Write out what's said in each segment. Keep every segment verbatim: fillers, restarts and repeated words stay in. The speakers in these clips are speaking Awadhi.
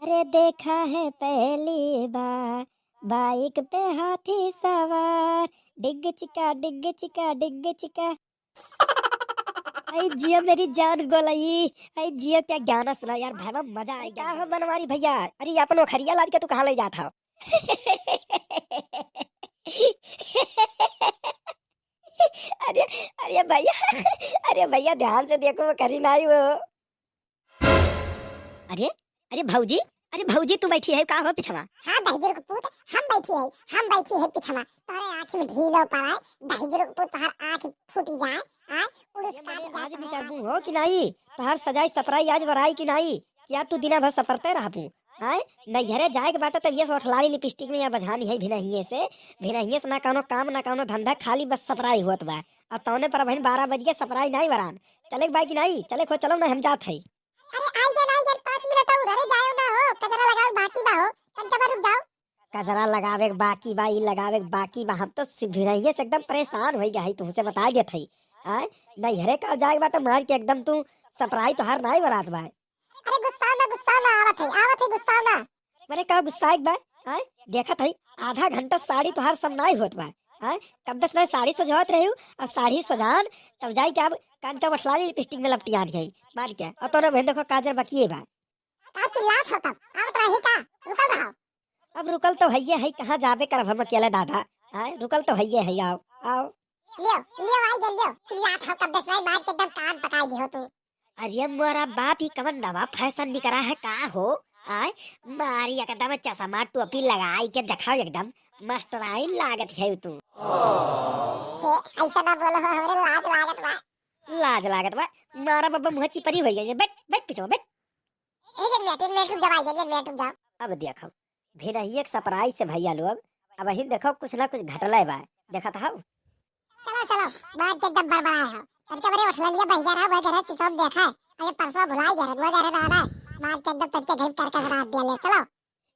रे देखा है पहली बार, बाइक पे हाथी सवार, डिग चिका, डिग चिका, डिग चिका। ऐ जियो मेरी जान गोलई, ऐ जियो, क्या गाना सुना यार भाई, मजा आ गया। का हो बनवारी भैया, अरे अपनो खरिया लाद के तू कहाँ ले जात हो? अरे, अरे भैया, अरे भैया ध्यान से देखो, वो खरी नाई हो। अरे, अरे भौजी, अरे भौजी, तू बैठी है का हो पिछवा? हाँ दहिजर के पूत, हम बैठी है, हम बैठी है पिछवा। तोहरे आँखी में ढीलो पड़ाए, दहिजर के पूत, तोहर आँख फूटी जाए, आए, उड़ुस ये काट मने जाए आज तोहरे निकलबू आँख हो कि से। नाई? तोहर सजाई सपराई आज वराई कि नाई? क्या तू दिना भर सपरते रहबू? आए, नैहरे जाए के बाटे तब ये से ओठलाली लिपस्टिक में या बझानी है भिनहिए से, भिनहिए से ना कौनो काम ना कौनो धंधा, खाली बस सपराई होत बा। और तौने पर बहिन बारह बज गए, सपराई नाई वरान। चले के बा कि नाई? चले खो, चलो ना हम जात है। अरे आई गल, आई गल, पाँच मिनट और, अरे जाओ ना हो, कजरा लगाओ बाकी बा हो, तन जब रुक जाओ। कजरा लगावे के बाकी बा, ई लगावे के बाकी बा, हम तो सि-, भिनहिए से एकदम परेशान होई गए हई, तुमसे बता देत हई। आय, नैहरे का जाए के बा तो मार के एकदम तू सपराई तोहार नाई बरात बा। अरे गुस्सा ना, गुस्सा ना, आवत है, आवत है, गुस्सा ना। मने का गुस्साए के बा? आय, देखत हई आधा घंटा साड़ी तोहार सब नाई होत बा। आय, कब दस नाई साड़ी सजावत रही हूँ, अब साड़ी सजान, तब जाई के अब कान का बठला ली लिपस्टिक में लपटियान गई मार के, और तोरा बहन देखो काजर बकिए बा। का चिल्लात हो तब? आवत रही का? रुकल रहो। अब रुकल तो हइये है, कहाँ जाबे करब हम अकेले दादा? आय, रुकल तो हइये है, आओ, आओ। लियो, लियो, आई गल, लियो। चिल्लात हो तब दस भाई मार के एकदम कान पकाई दियो तू। अरे मोरा बाप, ई कवन नवा फैशन निकरा है का हो? आय, मारी एकदम चश्मा टोपी लगाई के देखाओ, एकदम मस्तराइन लागत है तू। हे, ऐसा ना बोलो हो, हमरे लाज लागत बा। लाज लागत बा? मारा बाबा मुँह चिपरी होई गई है। बैठ, बैठ पीछे बैठ। एक मिनट, एक मिनट रुक जा भाई, एक मिनट रुक जा। अब देखो, भिनहिए के सपराई से भैया लोग, अब ही देखो कुछ ना कुछ घटले बा, देखत हौ। चलो, चलो, मार के एकदम बड़बड़ाए हो। तनके बरे उठलिया बहिया रहा, वह घर से सब देखा है। अरे परसों भुलाई गया, वह घर रहा है। मार के एकदम तनके घर कर कर रात दिया ले, चलो।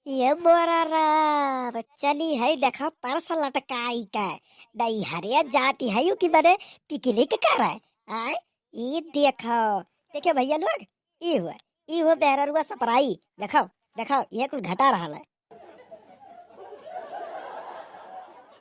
ये मोरा राम, चली है देखो पर्स लटकाई के। नैहरे जाती है यू कि मने पिकनिक करे। आय, ई देखो, देखो भैया लोग, ई हुआ, ई हुआ मेहररुआ सपराई। देखो, देखो, ये कुल घटा रहा है।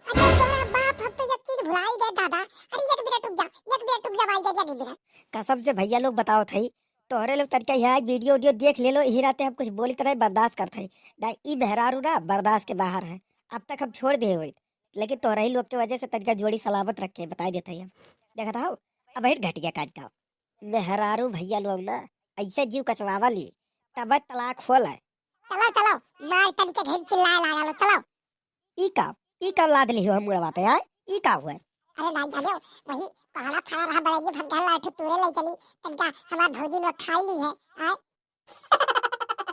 अरे तोरा बाप, हम तो एक चीज भुलाई गए दादा। अरे एक मिनट रुक जा, एक मिनट रुक जा भाई, एक मिनट। कसम से भैया लोग बताओ थई, तोहरे लोग तनिका यहाँ वीडियो उडियो देख ले लो, यही रहते हम कुछ बोली तरह बर्दाश्त करते हैं। ना, ई मेहरारू ना बर्दाश्त के बाहर है। अब तक हम छोड़ दे होइत, लेकिन तोहरे ही लोग के वजह से तनिका जोड़ी सलामत रखे, बताई देते हैं हम। देखत हौ, अब घटिया काट का मेहरारू भैया लोग ना ऐसे जीव कचवावा ली, तब तलाक होला। चलो, चलो, मार तनिके घर चिल्लाए लागल, चलो। ई का, ई का लाद लिहो हम मुड़वा पे, आय? ई का हुआ? अरे ना जानो, वही पहाड़ा खड़ा रहा बड़े जी, हम घर लाठी तूरे ले चली, तनका हमार भौजी लोग खाई ली है, आय?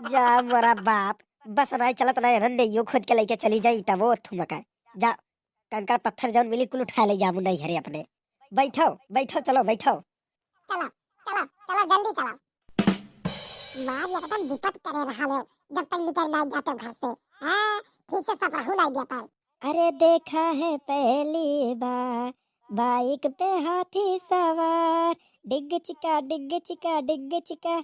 जा मोरा बाप, बस नाई चलत ना, एनन ने यो खुद के लेके चली जाई, तब वो थुमका। जा, कंकड़ पत्थर जौन मिली कुल उठा ले जाबू नैहरे अपने। बैठो, बैठो, चलो बैठो। चलो, चलो, चलो, जल्दी चलो। मार एकदम विपट करे रहा लो, जब तक निकल ना जाते घर से। हाँ, ठीक से सब रहू ना गया पर। अरे देखा है पहली बार, बाइक पे हाथी सवार, डिग चिका, डिग चिका, डिग चिका।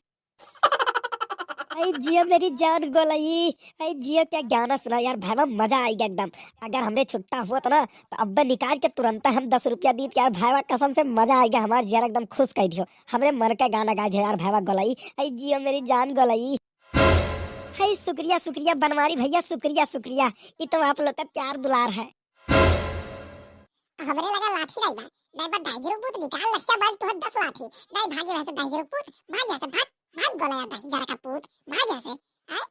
ऐ जियो मेरी जान गोलई, ऐ जियो, क्या गाना सुना यार भाई, मजा आई गया एकदम। अगर हमरे छुट्टा होत ना, तो अब्बे निकाल के तुरंत हम दस रुपया दीत यार भाईवा, कसम से मजा आई गया, हमार जियर एकदम खुश कर दियो। हमरे मन का गाना गा दियो यार भाईवा गोलई, ऐ जियो मेरी जान गोलई। है शुक्रिया, शुक्रिया बनवारी भैया, शुक्रिया, शुक्रिया। ये तो आप लोग का प्यार दुलार है। हमरे लगा लाठी नहीं बा, नहीं बा दहिजरू पूत निकाल लठिया मार तुहर दस लाठी। नहीं भागे वैसे दहिजरू पूत, भाग यहाँ से, भाग, भाग गोलई दहिजर का पूत, भाग यहाँ से। आय?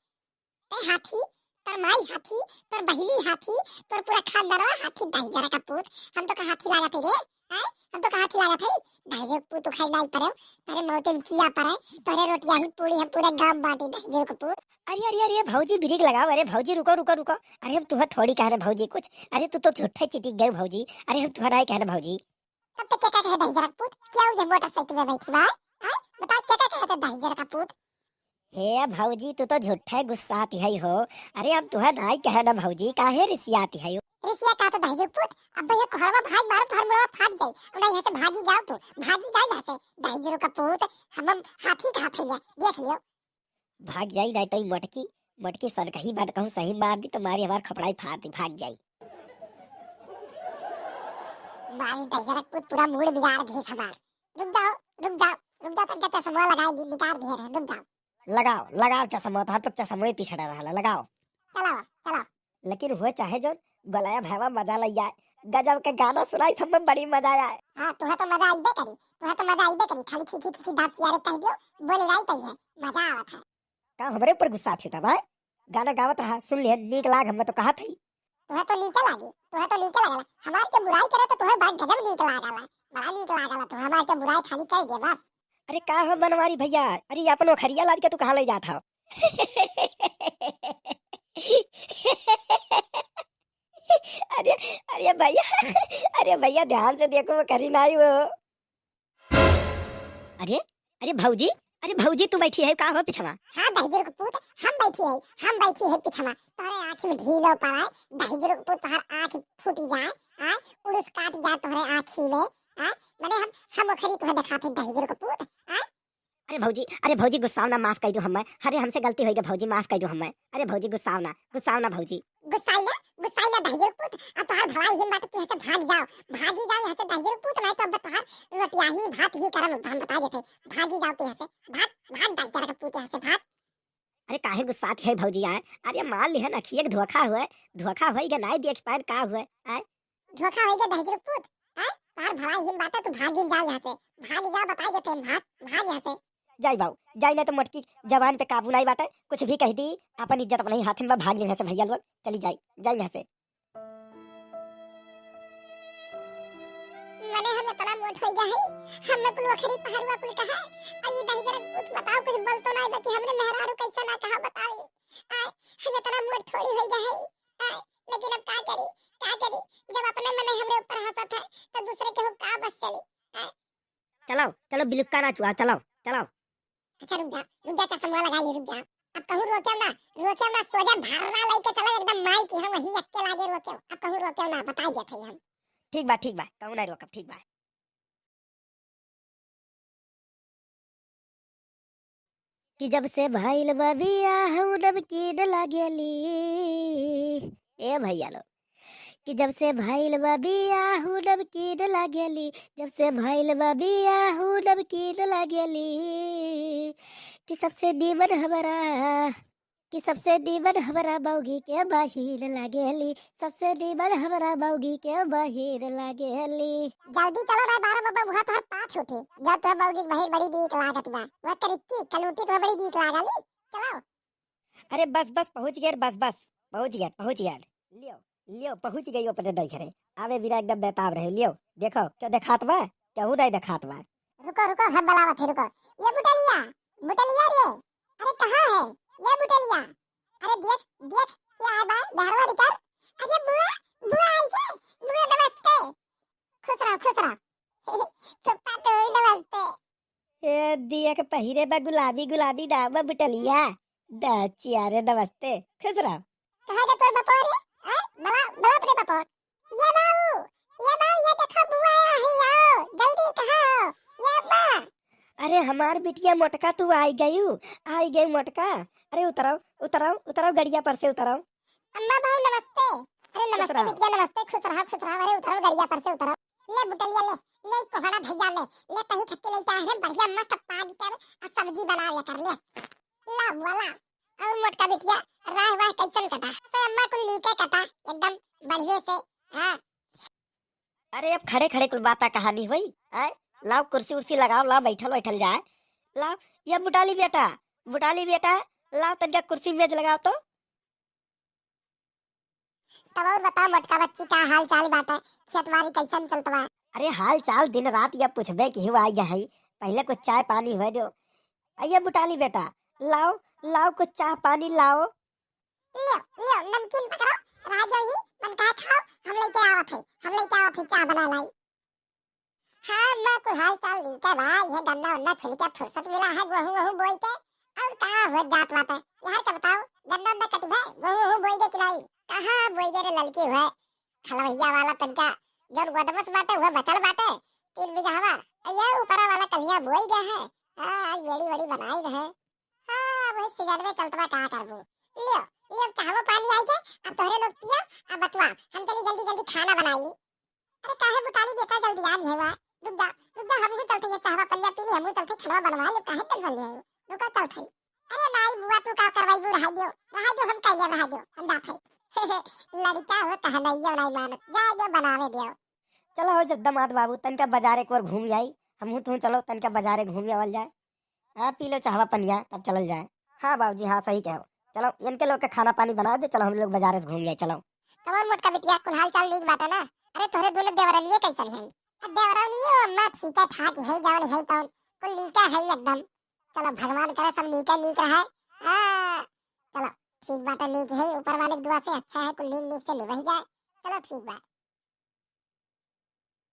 ते हाथी, तोर माई हाथी, तोर बहिनी हाथी, तोर पूरा खानदानवा हाथी दहिजर का पूत। हम तो का हाथी लागत है रे? आय? हम तो का हाथी लागत है? दहिजरू पूत उखाई नहीं पड़े, तोरे मौते में किया पड़े, तोरे रोटिया ही पूरी हम पूरे गांव बांटी दहिजरू का पूत। अरे, अरे, अरे, भौजी ब्रेक लगाओ, अरे भौजी रुको, रुको, रुको। अरे हम तुहर थोड़ी कहने भौजी कुछ, अरे तू तो झूठे चिटिक गए भौजी, अरे हम तुहर नहीं कहने भौजी। तब तो क्या कहे दहिजर का पूत, क्या उधर मोटरसाइकिल में बैठी बा? आय? बताओ क्या कहे दहिजर का पूत? हे भौजी, तू तो झूठे गुस्साती है हो। अरे हम तुहर नाई कहे ना भौजी, काहे रिसियाती है हो? रिसिया का तो दहिजर पूत, अब ये कोहरवा भाग मारो तो हर मुड़वा फाट जाए। उन्हें यहाँ से भागी जाओ तू, भागी जाओ यहाँ से। दहिजर का पूत, हम, हम हाथी का हाथ है, देख लियो। भाग जाई नहीं तो ई मटकी, मोटकी सन कहीं बात कहूँ सही मार दी तो मारी हमार खपड़ाई फाड़ दी, भाग जाई। मारी दहिजरक पूत पूरा मूड बिगाड़ दी हमार। रुक जाओ, रुक जाओ, रुक जाओ, तनका चश्मा लगाई ली, निकाल दिए रहे, रुक जाओ। लगाओ, लगाओ चश्मा, तोहर तो चश्मा ही पिछड़ा रहला, लगाओ। चलाओ, चलाओ। लेकिन हुए चाहे जो गोलया भैवा मजा लई जाए, गजब के गाना सुनाई, हमें बड़ी मजा आए। हाँ, तुहे तो मजा आइबे करी, तुहे तो मजा आइबे करी, खाली खी खी खी खी दांत चियारे कह दियो, बोले राई तई है, मजा आवत है। का हमरे ऊपर गुस्सा थी था भाई? गाना गावत रहा, सुन लिहन, नीक लाग, हमें तो कहा थी। तुहे तो नीके लागी, तुहे तो नीके लागला। हमार के बुराई करे तो तुहे बड़ा गजब नीक लागला, बड़ा नीक लागला। तू हमार के बुराई खाली कर दे बस। अरे का हो बनवारी भैया, अरे ये अपन ओखरिया लाद के तू कहाँ ले जात हो? अरे, अरे भैया, अरे भैया ध्यान से देखो, ओखरी नाई हो। अरे, अरे भौजी, अरे भौजी तू बैठी है का हो पिछवा? हाँ दहिजरक पूत, हम बैठी है, हम बैठी है पिछवा। तोहरे आँखी में ढीलो पड़ाए, दहिजरक पूत तोहर आँख फूटी जाए, आए, उड़ूस काट जाए तोहरे आँखी में, आए, मने हम, हम ओखरी तुहे देखात है दहिजरक पूत, आए। अरे भौजी, अरे भौजी गुस्साओ ना, माफ कर दो हमें। अरे हमसे गलती होई गई भौजी, माफ कर दो हमें। अरे भौजी गुस्साओ ना, गुस्साओ ना भौजी। गुस्साई ना, गुस्साई ना दहिजरक पूत, अब तोहर भलाई हिम बाटे, तू यहाँ से भाग जाओ, भागी जाओ यहाँ से दहिजरक पूत, नहीं तो अब तोहर रोटिया ही भात ही करम, हम बता देते, भागी जाओ तू यहाँ से, भाग, भाग दहिजरक पूत यहाँ से, भाग। अरे काहे गुस्सात है भौजी आए? अरे मान लिहन अखिए के धोखा हुए, धोखा होई गए, नाई देख पाए का हुए, आए? धोखा होई गए दहिजरक पूत, आए? तोहर भलाई हिम बाटे, तू भागी जाओ यहाँ से, भागी जाओ, बता देते हैं, भाग, भाग यहाँ से। जाई बाऊ, जाई, नहीं तो मोटकी जबान पे काबू नाई बाटे, कुछ भी कह दी, अपन इज्जत अपने ही हाथ में बा, भाग यहाँ से भैया लोग, चली जाई, जाई यहाँ से। मने हम इतना मोट हो गया है, हम लोग कुल ओखरी पहरुआ कुल कहा, अरे दहिजरक पूत बताओ, कुछ बोल तो ना, बाकी हमने मेहरारू कैसा ना कहा बताओ, आ, हम इतना मोट थोड़ी हो गया है, आ, लेकिन अब का करी, का करी, जब अपने मने हमरे ऊपर हंसत है, तो दूसरे के हो का बस चली, आ, चलो, चलो, बिलुक्का ना चुआ, चलो, चलो। अच्छा, रुक जा, रुक जा, चश्मा लगा ली, रुक जा। अब कहूँ रोक्यो ना, रोक्यो ना, सोजा धर्रा लेके चलो, एकदम माई की हम वहीं अक्के लागे रोक्यो। अब कहूँ रोक्यो ना, बताई देत हई हम। ठीक बा, ठीक बा, कहूँ ना रोकब, ठीक बा। कि जब से भइल बा बियाह उ नमकीन लागेली। ए भैया लोग, कि जब से भइल बा बियाह उ नमकीन लागेली, जब से भइल बा बियाह उ नमकीन लागेली। कि सबसे नीमन हमरा, कि सबसे नीमन हमरा मौगी के बहिन लागेली, सबसे नीमन हमरा मौगी के बहिन लागेली। जल्दी चलो ना बारह बाबा, वहाँ तोहर पाँच उठी, जब तोहर मौगी के बहिन बड़ी नीक लागत बा। वह करिक्की कलूटी तोहर बड़ी नीक लागली। चलो। अरे बस, बस, पहुँच गए, बस, बस, पहुँच गए, पहुँच गए। लियो, लियो, पहुँच गई अपने नैहरे। आवे बिना एकदम बेताब रहे। लियो, देखो, क्यों देखात बा? केहू नहीं देखात बा। रुको, रुको, हम बुलावत है, रुको। ये बुटलिया, बुटलिया रे, अरे कहाँ है ये बुटलिया? अरे देख, देख, क्या है बा, बहरवा निकल। अरे बुआ, बुआ आई के, बुआ नमस्ते। खुश रहो, खुश रहो। फुप्पा तो नमस्ते। ए, दिया के पहिरे बा गुलाबी गुलाबी नाम बा बुटलिया। दचिया रे नमस्ते, खुश रहो। कहाँ के तोर बपो रे? हैं? बला, बला अपने बपो। ये बाऊ, ये बाऊ, ये देखो बुआ आई है, आओ, जल्दी कहाँ हो? ये अम्मा। अरे हमार बिटिया मोटका तू आई गयू, आई गयू मोटका। अरे उतरो, उतरो, उतरो गड़िया पर से उतरो। अम्मा बाऊ नमस्ते। अरे खुश नमस्ते रहो। बिटिया नमस्ते, खुश रहा, खुश रहा। अरे उतरो गड़िया पर से उतरो। ले बुटलिया ले, ले कोहड़ा भैया ले, ले तही खत्ती ले चाहे रे बढ़िया मस्त पाग कर आ सब्जी बना ले कर ले। ला वाला, और मोटका बिटिया, राह वाह कैसन कटा? से अम्मा कुल नीके कटा, एकदम बढ़िया से। हाँ। अरे अब खड़े खड़े कुल बाता कहानी होई, आय? लाओ कुर्सी उर्सी लगाओ, लाओ बैठल बैठल जाए। लाओ, ये बुटाली बेटा, बुटाली बेटा, लाओ तनिका कुर्सी मेज लगाओ तो। तब और बताओ मोटका बच्ची का हाल चाल बाटे, खेत बाड़ी कैसन चलत बा? अरे हाल चाल दिन रात ये पूछबे कि हुआ आई है, पहले कुछ चाय पानी हुए दो। अये बुटाली बेटा, लाओ, लाओ कुछ चाय पानी लाओ। लियो, लियो, नमकीन पकड़ो, राजा ही मन का खाओ, हम लेके आवत है, हम लेके आवत है, चाय बना लाई। हाँ, अम्मा, कुल हाल चाल नीके बा, ये गन्ना उन्ना छुल के फुर्सत मिला है, गोहूँ वोहूँ बोई के, और कहाँ हुए जात बाटे? यार का बताओ, गन्ना उन्ना कटी है, गोहूँ वोहूँ बोई के कि नहीं? कहाँ बोई के रे ललकी हुए? खलवैया वाला तनका, जौन गोदमस बाटे, वह बचल बाटे, तीन बीघा हवा, ये ऊपरा वाला कलिया बोई गया है, हाँ, आज बेड़ी वेड़ी बनाई रहे। हाँ, अब एक सीजन में चलत बा, का करबू? ले, चलत हई। अरे नाहीं बुआ, तू का करवाइबू, रहा दियो, रहा दियो, हम कहिया रहा दियो, हम जात हई। लड़का हो तहनइयो नाहीं मानत, जाए दियो, बनावे दियो। चलो हो जद्दा मात बाबू, तनिका बाजार एक बार घूम आई, हमहू तू चलो तनिका बाजारे घूम आवल जाए। हाँ, पी लो चाहवा पनिया, तब चलल जाए। हाँ बाबूजी, हाँ सही कहो। चलो इनके लोग के खाना पानी बना दे, चलो हम लोग बाजारे से घूम आई, चलो। कमन मोटका बिटिया, कुल हाल चाल नीक बाटे ना? अरे तोहरे दोनों देवरनिये कैसन है? आ देवरनिये अम्मा ठीक है ठाक है, जवन है तवन कुल नीका है एकदम। चलो भगवान करे सब नीके नीक रहे। हाँ, चलो ठीक बाटे, नीक है, ऊपर वाले के दुआ से अच्छा है, कुल नीक नीक से निबह जाए। चलो ठीक बा।